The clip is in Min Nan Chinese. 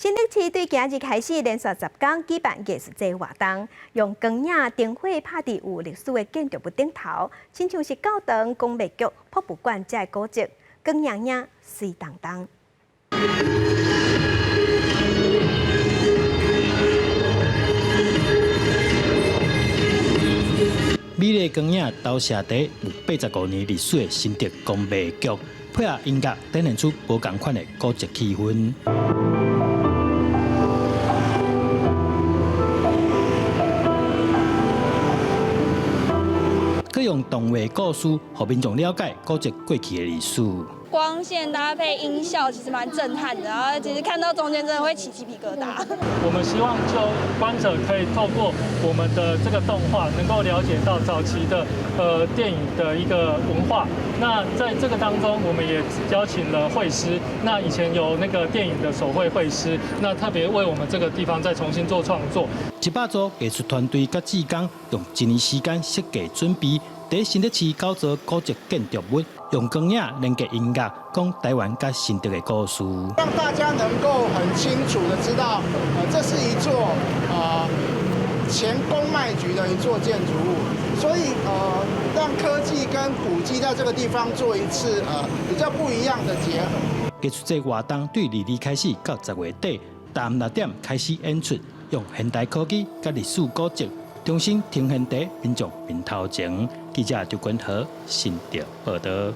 新竹市對今日開始連續10工舉辦藝術節活動，用光影燈火拍佇有歷史的建築物頂頭，親像是教堂、工賣局、博物館遮的古蹟，光影影、媠當當。美麗光影投射佇有85年歷史的新竹公賣局，配合音樂，展現出無仝款的古蹟氣氛。閣用動畫故事，予民眾了解古蹟過去的歷史。光線搭配音效，其實蠻震撼的，然後其實看到中間真的會起雞皮疙瘩。我們希望就觀者可以透過我們的這個動畫，能夠了解到早期的電影的一個文化。那在這個當中，我們也邀請了繪師，那以前有那個電影的手繪繪師，那特別為我們這個地方再重新做創作。100組藝術團隊佮志工用一年時間設計準備，佇新竹市九座古蹟建築物，用光影連結音樂，講台灣佮新竹的故事。讓大家能夠很清楚的知道，這是一座前公賣局的一座建築物，所以讓科技跟古蹟在這個地方做一次比較不一樣的結合。藝術節活動對二二開始到10月底，逐暗6點開始演出，用現代科技佮歷史古蹟重新呈現佇民眾面頭前。記者周君豪新竹報導。